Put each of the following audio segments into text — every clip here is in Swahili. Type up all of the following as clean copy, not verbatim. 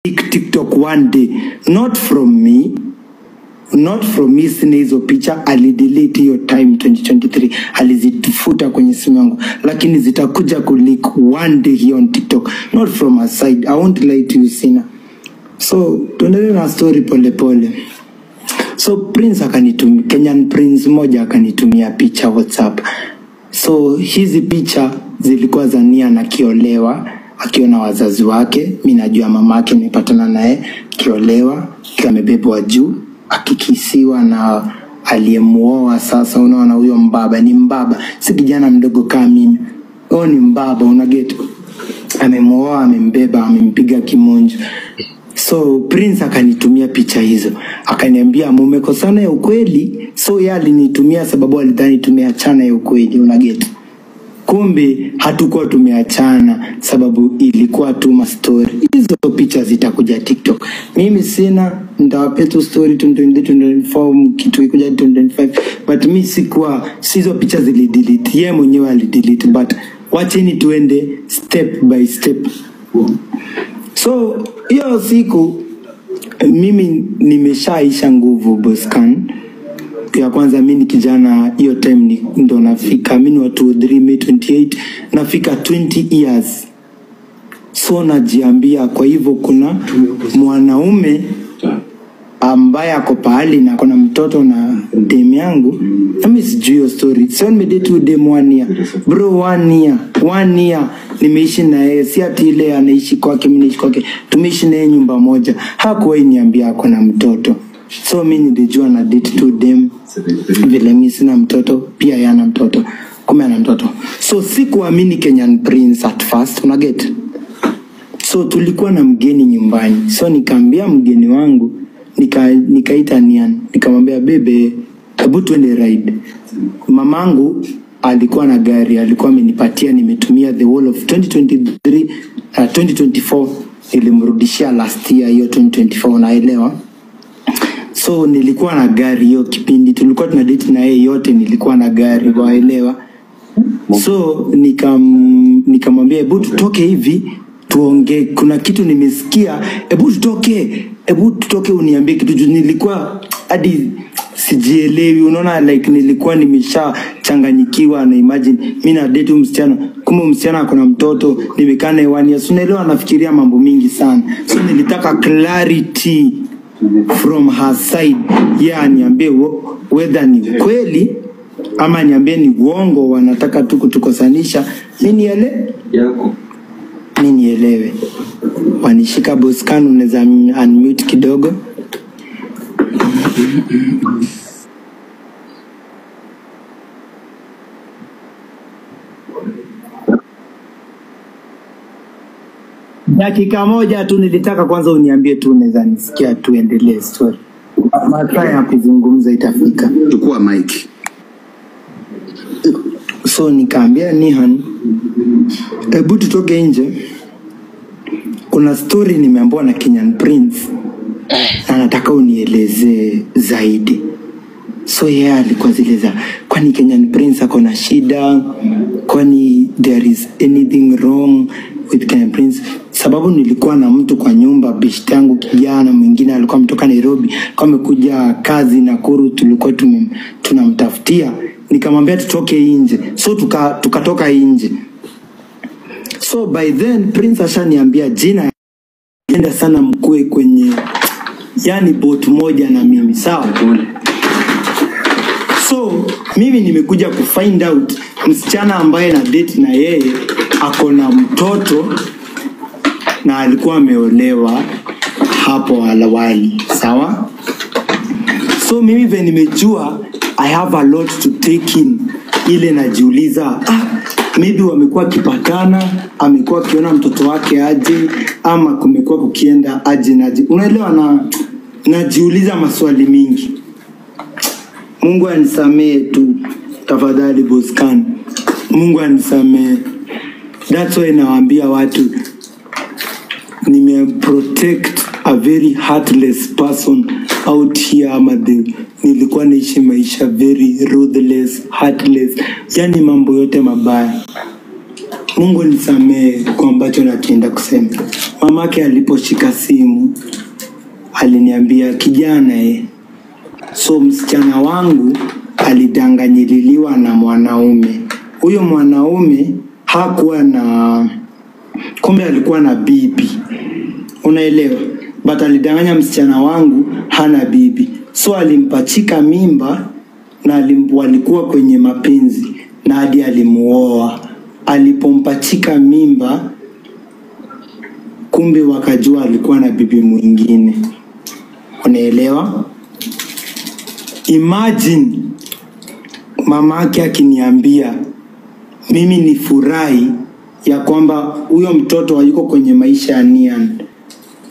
TikTok one day, not from me, not from me. Sina hizo picha, alidelete hiyo time 2023, alizifuta kwenye simu yangu, lakini zitakuja kuleak one day here on TikTok, not from her side. I won't lie to you, sina. So tuendelee na story pole pole. So Prince akanitumia, Kenyan Prince moja akanitumia picha WhatsApp. So hizi picha zilikuwa za Nian akiolewa, akiona wazazi wake. Mi najua mamake, nimepatana naye akiolewa, akiwa amebebwa juu, akikisiwa na aliyemuoa. Sasa unaona huyo mbaba ni mbaba, si kijana mdogo kama mimi. Huyo ni mbaba, unaget. Amemuoa, amembeba, amempiga kimonjo. So Prince akanitumia picha hizo, akaniambia mumekosana ya ukweli. So yeye alinitumia sababu alidhani tumeachana ya ukweli, unaget. Kumbe hatukuwa tumeachana, sababu ilikuwa tu ma story. Hizo picha zitakuja TikTok. Mimi sina, nitawapea tu story 2023, 2024, kitu ikuja 2025, but mi sikuwa, hizo picha zilidelete, yeye mwenyewe alidelete, but wacheni tuende step by step. So hiyo siku mimi nimeshaisha nguvu Boscan. Ya kwanza mi ni kijana, hiyo time ni ndo nafika, mi ni wa 23 May 28 nafika 20 years. So najiambia, kwa hivyo kuna mwanaume ambaye ako pahali na kuna mtoto na dem yangu, na mimi sijui hiyo story. So nimedate huyu dem 1 year. Bro, 1 year, 1 year nimeishi na yeye, si ati ile anaishi kwake mimi naishi kwake, tumeishi na yeye nyumba moja. Hakuwahi niambia ako na mtoto. So mimi nilijua na date tu dem, vile mimi sina mtoto, pia yeye ana mtoto, kumbe ana mtoto. So sikuamini Kenyan Prince at first, una get. So tulikuwa na mgeni nyumbani. So nikaambia mgeni wangu, nikaita Nian, nikamwambia bebe, hebu tuende ride. Mamangu alikuwa na gari, alikuwa amenipatia, nimetumia the whole of 2023 na 2024, nilimrudishia last year hiyo 2024, unaelewa. So nilikuwa na gari hiyo kipindi tulikuwa tuna date na yeye yote, nilikuwa na gari, waelewa. So nikamwambia hebu tutoke hivi tuongee, kuna kitu nimesikia, hebu tutoke, hebu tutoke uniambie kitu juu nilikuwa hadi sijielewi, unaona, like nilikuwa nimeshachanganyikiwa na imagine mimi na date msichana, kumbe msichana ako na mtoto, nimekaa naye 1 year. So unaelewa, nafikiria mambo mingi sana. So nilitaka clarity from her side, yeye aniambie whether ni kweli ama niambie ni uongo, wanataka tu kutukosanisha, mimi niele yako, mimi nielewe. Wanishika Boscan, unaweza unmute kidogo. Dakika moja tu nilitaka kwanza uniambie tu unaweza nisikia, tuendelee story. Masaa ya kuzungumza itafika. Chukua mic. So nikaambia Nihan, hebu tutoke nje, kuna story nimeambiwa na Kenyan Prince na nataka unielezee zaidi. So yeye alikuwa zile za, kwani Kenyan Prince ako na shida? Kwani there is anything wrong with Kenyan Prince? Sababu nilikuwa na mtu kwa nyumba, beshte yangu kijana mwingine alikuwa ametoka Nairobi, alikuwa amekuja kazi Nakuru, tulikuwa tunamtafutia, nikamwambia tutoke nje. So tukatoka nje. So by then Prince ashaniambia jina, enda sana mkue kwenye yani boat moja na mimi, sawa? So mimi nimekuja kufind out msichana ambaye na date na yeye ako na mtoto na alikuwa ameolewa hapo awali, sawa? So mimi vile nimejua I have a lot to take in, ile najiuliza, maybe wamekuwa kipatana, amekuwa akiona mtoto wake aje, ama kumekuwa kukienda aje na aje, unaelewa. Na najiuliza maswali mingi. Mungu anisamee tu tafadhali Boscan, Mungu anisamee. That's why nawaambia watu nime protect a very heartless person out here. Ama nilikuwa naishi maisha very ruthless, heartless, yani mambo yote mabaya. Mungu nisamee kwa ambacho nakienda kusema. Mamake aliposhika simu aliniambia, kijana so msichana wangu alidanganyililiwa na mwanaume. Huyo mwanaume hakuwa na, kumbe alikuwa na bibi, unaelewa? But alidanganya msichana wangu hana bibi. So alimpachika mimba na walikuwa kwenye mapenzi na hadi alimuoa. Alipompachika mimba, kumbe wakajua alikuwa na bibi mwingine, unaelewa? Imagine mamake akiniambia mimi ni furahi ya kwamba huyo mtoto hayuko kwenye maisha ya Nian.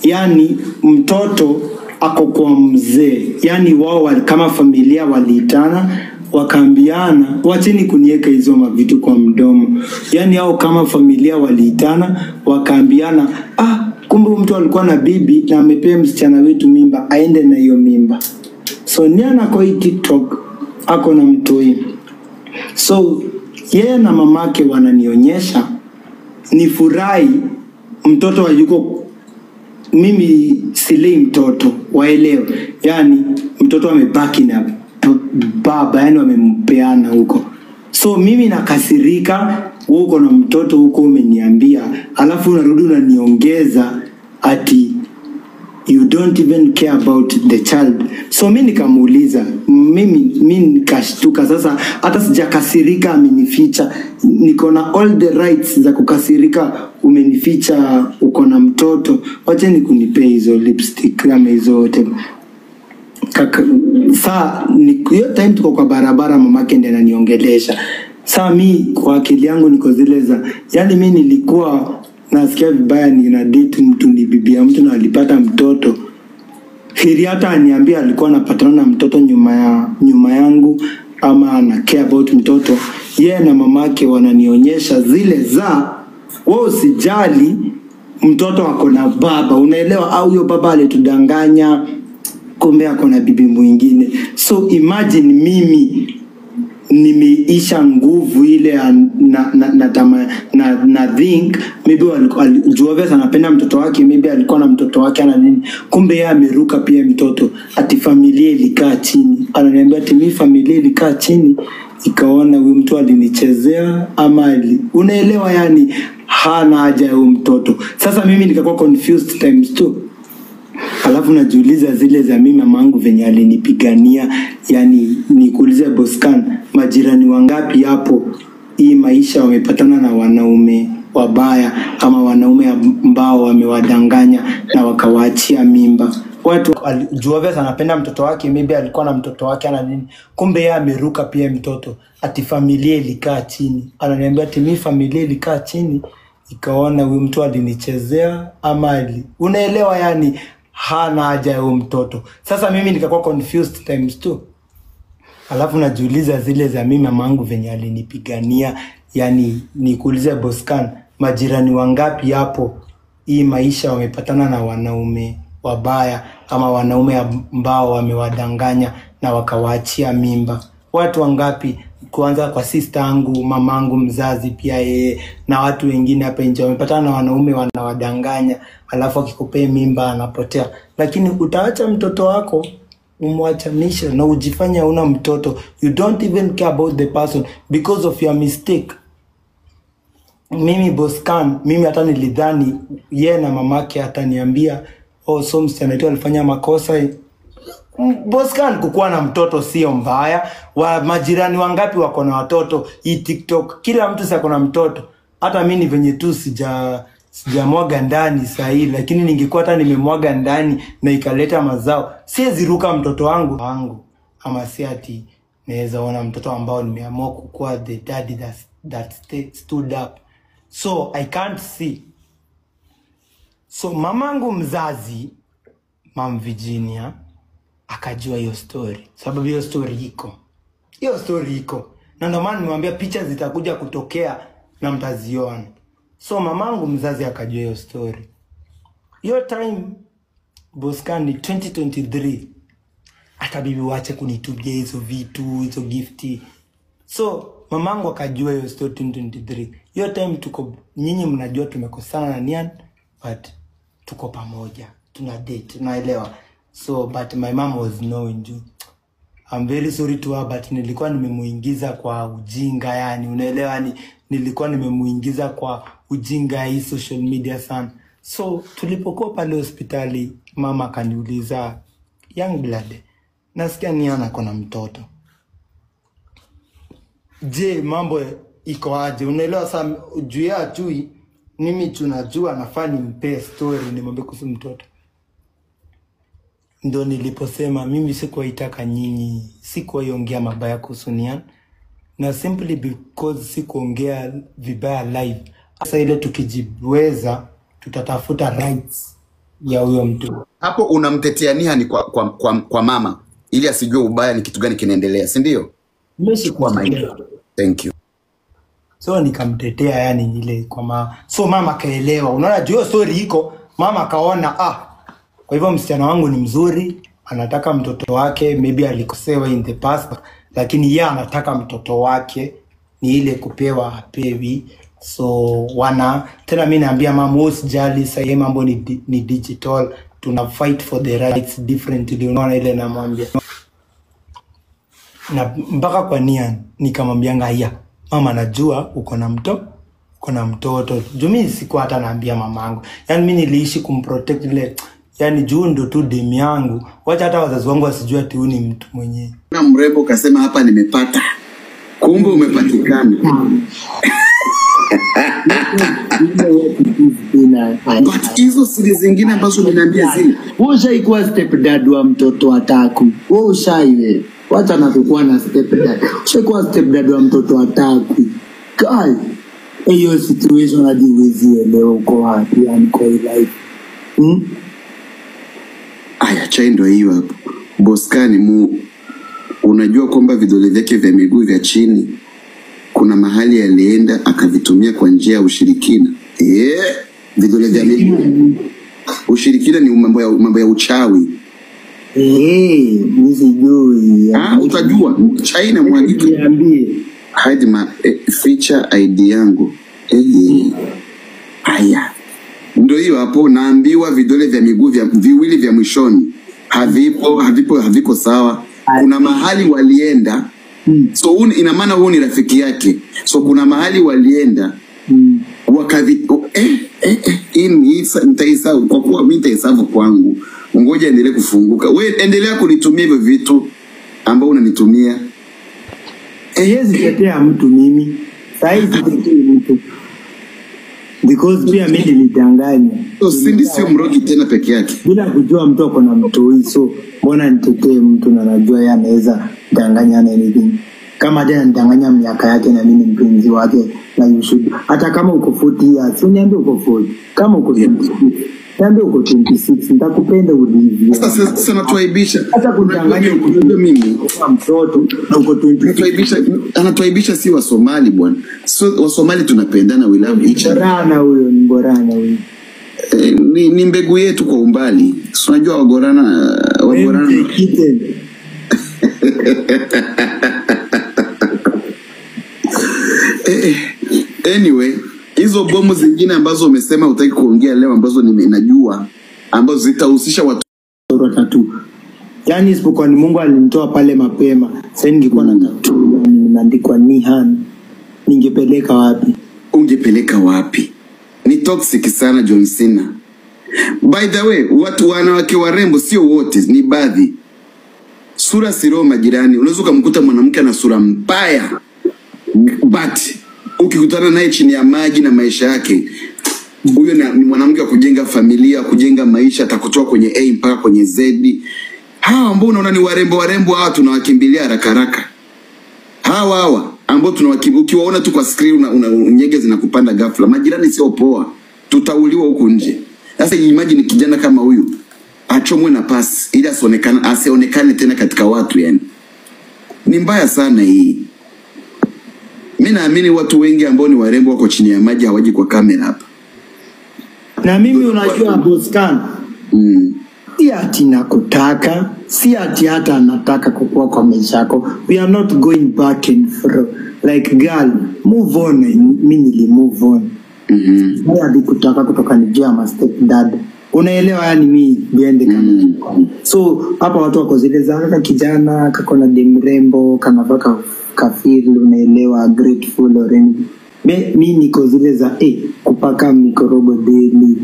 Yani mtoto ako kwa mzee. Yani wao kama familia waliitana wakaambiana, wacheni kuniweka hizo mavitu kwa mdomo. Yani hao kama familia waliitana wakaambiana, kumbe mtu alikuwa na bibi na amepea msichana wetu mimba, aende na hiyo mimba. So Nian ako hii TikTok ako na mtoi. So yeye na mamake wananionyesha ni furahi mtoto hayuko, mimi silei mtoto, waelewe. Yani mtoto amebaki na baba, yani wamempeana huko. So mimi nakasirika, uko na mtoto huko umeniambia, alafu unarudi unaniongeza ati you don't even care about the child. So mimi nikamuuliza, mimi nikashtuka. Sasa hata sijakasirika amenificha, niko na all the rights za kukasirika, umenificha uko na mtoto, wacha nikunipe hizo lipstick ama hizo wote. Saa hiyo time tuko kwa barabara, mamake ndiye ananiongelesha. Saa mi kwa akili yangu niko zile za, yani mi nilikuwa nasikia vibaya, nina date mtu, ni bibi ya mtu na alipata mtoto. Heri hata aniambia alikuwa anapatana na mtoto nyuma yangu ama ana care about mtoto. Yeye na mamake wananionyesha zile za wao usijali mtoto ako na baba, unaelewa? Au huyo baba alitudanganya, kumbe ako na bibi mwingine. So imagine mimi nimeisha nguvu ile na think maybe Juoves anapenda mtoto wake, maybe alikuwa na mtoto wake ana nini, kumbe yeye ameruka pia mtoto. Ati familia ilikaa chini, ananiambia ati mimi familia ilikaa chini ikaona huyu mtu alinichezea ama unaelewa, yani hana haja ya huyu mtoto. Sasa mimi nikakuwa confused times 2. Alafu najiuliza zile za mimi mamangu venye alinipigania. Yani nikuulize Boscan, majirani wangapi hapo hii maisha wamepatana na wanaume wabaya ama wanaume ambao wamewadanganya na wakawaachia mimba. Watu Juoves anapenda mtoto wake, maybe alikuwa na mtoto wake ana nini, kumbe yeye ameruka pia mtoto. Ati familia ilikaa chini, ananiambia ati mimi familia ilikaa chini ikaona huyu mtu alinichezea ama unaelewa, yani hana haja ya huyu mtoto. Sasa mimi nikakuwa confused times 2. Alafu najiuliza zile za mimi mamangu venye alinipigania. Yani nikuulize Boscan, majirani wangapi hapo hii maisha wamepatana na wanaume wabaya ama wanaume ambao wamewadanganya na wakawaachia mimba. Watu wangapi, kuanza kwa sister yangu, mamangu mzazi pia yeye na watu wengine hapa nje wamepatana na wanaume wanawadanganya, alafu akikupea mimba anapotea. Lakini utaacha mtoto wako umwachanishe na ujifanye una mtoto. You don't even care about the person because of your mistake. Mimi Boscan, mimi hata nilidhani yeye na mamake ataniambia, oh, so msichana wetu alifanya makosa. Boscan, kukuwa na mtoto sio mbaya. Wa majirani wangapi wako na watoto hii TikTok? Kila mtu sasa na mtoto. Hata mimi ni venye tu sijamwaga ndani sahi, lakini ningekuwa hata nimemwaga ndani na ikaleta mazao, siwezi ruka mtoto wangu. Ama si ati naweza ona mtoto ambao nimeamua kukua the daddy that stood up. So I can't see. So mamangu mzazi, Mam Virginia, akajua hiyo story. Sababu hiyo story iko. Hiyo story iko. Na ndio maana nimwambia picha zitakuja kutokea na mtaziona. So mamangu mzazi akajua hiyo story. Hiyo time Boscan ni 2023. Hata bibi waache kunitubia hizo vitu, hizo gifti. So mamangu akajua hiyo story 2023. Hiyo time tuko, nyinyi mnajua tumekosana na Nian, but tuko pamoja, tuna date, unaelewa. So but my mom was knowing juu I'm very sorry to her, but nilikuwa nimemuingiza kwa ujinga, yani unaelewa, yani nilikuwa nimemuingiza kwa ujinga hii social media sana. So tulipokuwa pale hospitali, mama akaniuliza, young blood, nasikia Nian ako na mtoto, je, mambo iko aje? Unaelewa, sa juu ya chui mimi tunajua nafaa nimpee story, nimwambie kuhusu mtoto. Ndo niliposema mimi sikuwaitaka nyinyi, sikuwaiongea mabaya kuhusu Nian, na simply because sikuongea vibaya live. Sasa ile tukijiweza tutatafuta rights ya huyo mtu. Hapo unamtetea Nihan kwa mama ili asijue ubaya ni kitu gani kinaendelea, si ndio? Mimi sikumtetea. Thank you. So nikamtetea yani ile kwa mama. So mama kaelewa. Unaona juu story iko, mama kaona kwa hivyo msichana wangu ni mzuri, anataka mtoto wake, maybe alikosewa in the past, lakini yeye anataka mtoto wake, ni ile kupewa apewi. So wana tena mimi naambia mama usijali, sasa mambo ni digital, tuna fight for the rights differently, unaona ile namwambia. Na mpaka kwa Nian nikamwambianga haya, mama najua uko na mtoto, uko na mtoto. Juu mimi sikuwa hata naambia mamangu. Yaani mimi niliishi kumprotect ile, yani juu ndo tu demu yangu. Wacha hata wazazi wangu wasijue ati huyu ni mtu mwenyewe. Na mrembo kasema hapa nimepata. Kumbe umepatikana. But hizo siri zingine ambazo umeniambia zile. Wewe ushaikuwa stepdad wa mtoto wa Taku. Wewe ushaiwe. Wacha na kukuwa na stepdad. Ushaikuwa stepdad wa mtoto wa Taku. Kai. Hiyo situation hadi huwezi elewa uko wapi yani kwa life. Aya, chai ndio hiyo hapo. Boskani unajua kwamba vidole vyake vya miguu vya chini kuna mahali alienda akavitumia kwa njia ya ushirikina. Vidole vya miguu. Ushirikina ni mambo ya uchawi. Mimi sijui. Utajua. Chai na mwagika. Niambie. Hide my feature ID yangu. Aya. Ndio hiyo hapo naambiwa vidole vya miguu vya viwili vya mwishoni haviko sawa. Kuna mahali walienda. So ina maana huyu ni rafiki yake. So kuna mahali walienda wakavi nitaisahau kwa kuwa mimi nitaisahau kwangu. Ngoja endelee kufunguka. Wewe endelea kunitumia hivyo vitu ambao unanitumia. Siwezi tetea mtu mimi. Sasa hizi sitetei mtu. Because pia mimi nilidanganya. So Cindy sio mrogi tena peke yake. Bila kujua mtu ako na mtu, so mbona nitetee mtu na najua yeye anaweza danganya na anything. Kama jana nidanganya miaka yake na mimi mpenzi wake na you should. Hata kama uko 40 years, uniambie uko 40. Kama uko 26, niambie uko 26, nitakupenda ulivyo. Sasa anatuaibisha. Hata kudanganya mimi kwa mtoto na uko 26. Anatuaibisha si wa Somali bwana. So wa Somali tunapendana, we love each other. Borana huyo ni borana huyo. Ni mbegu yetu kwa umbali. Si unajua wagorana. Anyway, hizo bomu zingine ambazo umesema hutaki kuongea leo ambazo ninajua ambazo zitahusisha watu watatu. Yaani isipokuwa ni Mungu alinitoa pale mapema. Sasa ningekuwa na tattoo nimeandikwa Nihan, ningepeleka wapi? Ungepeleka wapi? Ni toxic sana John Cena. By the way, watu wanawake warembo sio wote, ni baadhi. Sura siro majirani, unaweza kumkuta mwanamke ana sura mbaya. But ukikutana naye chini ya maji na maisha yake, huyo ni mwanamke wa kujenga familia, kujenga maisha, atakutoa kwenye A mpaka kwenye Z. Hawa ambao unaona ni warembo warembo hawa tunawakimbilia haraka haraka. Hawa ambao tunawakimbia, ukiwaona tu kwa screen una nyege zinakupanda ghafla. Majirani sio poa. Tutauliwa huku nje. Sasa imagine kijana kama huyu achomwe na pasi ili asionekane tena katika watu yani. Ni mbaya sana hii. Mimi naamini watu wengi ambao ni warembo wako chini ya maji hawaji kwa kamera hapa. Na mimi unajua Boscan. Si ati nakutaka, si ati hata nataka kukua kwa maisha yako. We are not going back and forth. Like girl, move on. Mimi nili move on. Mimi alikutaka kutoka nijia ma step dad. Unaelewa yani mi behind the camera. So hapa watu wako zile za kaka kijana kako na dem rembo kanavaa kafiri, unaelewa, grateful or anything. Mi niko zile za kupaka mikorogo daily,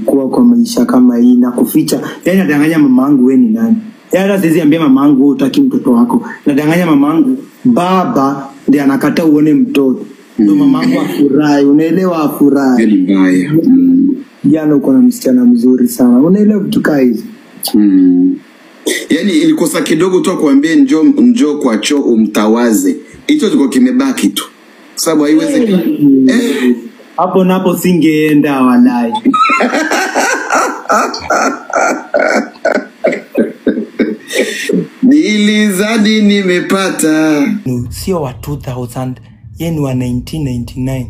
kuwa kwa maisha kama hii na kuficha. Yani nadanganya mamangu wewe ni nani? Yani hata siwezi ambia mamangu wewe hutaki mtoto wako. Nadanganya mamangu baba ndiye anakataa uone mtoto. Ndio mamangu afurahi, unaelewa, afurahi. Ni mbaya. Jana uko na msichana mzuri sana. Unaelewa vitu kama hizo. Yaani ilikosa kidogo tu akuambie njoo kwa choo umtawaze. Hicho kilikuwa kimebaki tu. Sababu haiwezi. Hapo napo singeenda walai. Nilizadi nimepata. Sio wa 2000, yeye ni wa 1999.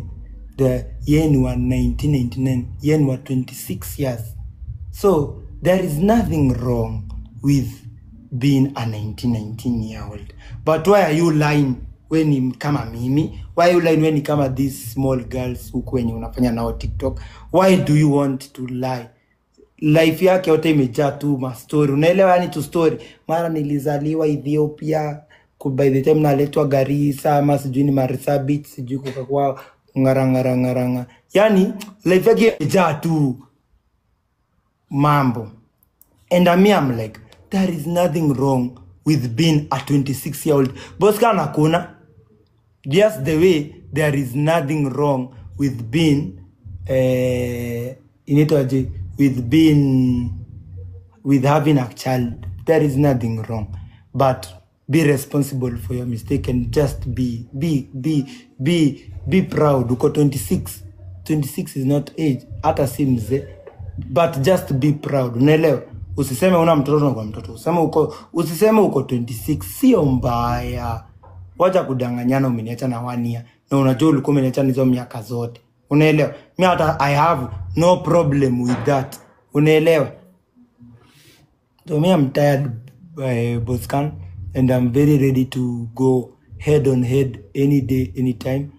Yeye ni wa 1999, yeye ni wa 26 years. So there is nothing wrong with being a 19-year-old. But why are you lying when ni kama mimi? Why are you lying when ni kama these small girls huku wenye unafanya nao TikTok? Why do you want to lie? Life yake yote imejaa tu ma story. Unaelewa yani tu story. Mara nilizaliwa Ethiopia, by the time naletwa Garissa, ama sijui ni Marsabit, sijui kukakuwa ngaranga. Yani life yake imejaa tu mambo. And I'm like, there is nothing wrong with being a 26-year-old. Boss kana kuna. Just the way there is nothing wrong with being with having a child. There is nothing wrong. But be responsible for your mistake and just be proud. Uko 26. 26 is not age. Hata si mzee. But just be proud. Unaelewa? Usiseme una mtoto na kwa mtoto. Usiseme uko 26. Sio mbaya. Wacha kudanganyana umeniacha na 1 year. Na unajua ulikuwa umeniacha hizo miaka zote. Unaelewa? Mimi hata I have no problem with that. Unaelewa? So me I'm tired, Boscan, and I'm very ready to go head on head any day, anytime.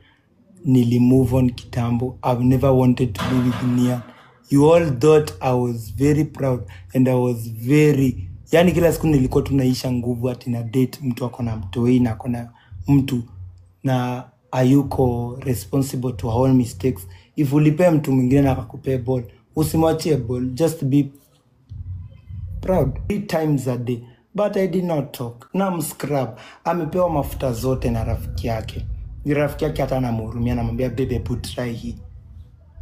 Nili move on kitambo. I've never wanted to be with Nia. You all thought I was very proud and I was very... Yani kila siku nilikuwa tunaisha nguvu ati na date mtu ako na mtoi na ako na mtu na hayuko responsible to her own mistakes. If ulipe mtu mwingine na akakupea ball, usimwachie ball, just be proud. 3 times a day. But I did not talk. Na mscrub amepewa mafuta zote na rafiki yake. Ni rafiki yake hata anamhurumia, anamwambia baby put try hii.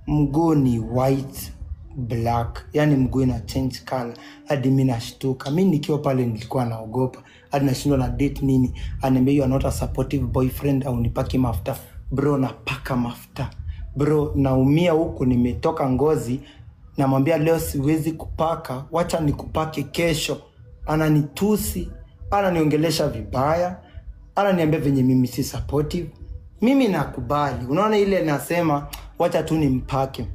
Mguu ni white black, yani mguu ina change color hadi mimi nashtuka. Mimi nikiwa pale nilikuwa naogopa hadi nashindwa na date nini. Ananiambia you are not a supportive boyfriend, au nipake mafuta. Bro, napaka mafuta bro, naumia huku nimetoka ngozi. Namwambia leo siwezi kupaka, wacha nikupake kesho. Ananitusi, ananiongelesha vibaya, ananiambia venye mimi si supportive. Mimi nakubali. Unaona ile nasema wacha tu nimpake.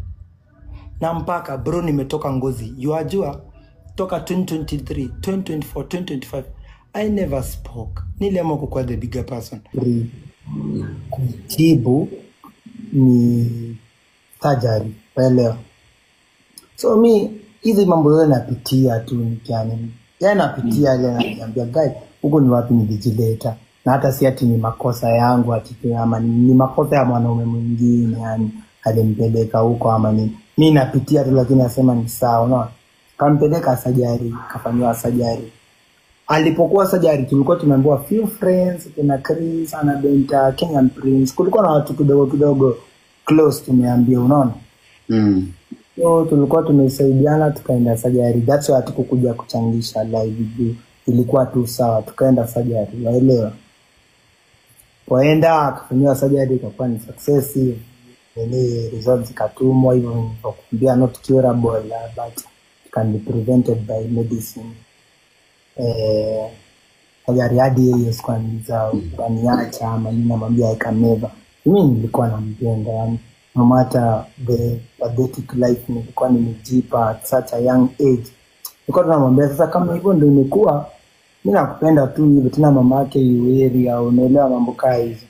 Na mpaka bro nimetoka ngozi. Yuajua toka 2023, 2024, 2025 I never spoke. Niliamua kukuwa the bigger person. Kutibu ni surgery, uelewa. So mi hizi mambo yote napitia tu nikiani. Yaani napitia ile najiambia guys, huko ni wapi nilijileta? Na hata si ati ni makosa yangu ati ama ni makosa ya mwanaume mwingine yani alimpeleka huko ama nini. Mimi napitia tu lakini nasema ni sawa, unaona. Kampeleka sajari, kafanywa sajari. Alipokuwa sajari tulikuwa tumeambiwa few friends, kuna Chris, ana Benta, Kenyan Prince. Kulikuwa na watu kidogo kidogo close tumeambiwa, unaona. So tulikuwa tumesaidiana tukaenda sajari. That's why hatukukuja kuchangisha live video. Ilikuwa tu sawa, tukaenda sajari, waelewa. Waenda akafanywa sajari ikakuwa ni successive. Nini results zikatumwa hivyo nilivyokuambia, not curable but can be prevented by medicine. Sajari hadi yeye sikuanza kuniacha ama nini, namwambia I can never. Mimi nilikuwa nampenda yani, no matter the pathetic life nilikuwa nimejipa at such a young age. Nilikuwa tunamwambia sasa kama hivyo ndio imekuwa, mimi nakupenda tu hivyo, tena mamake yueri au unaelewa mambo kama hizo.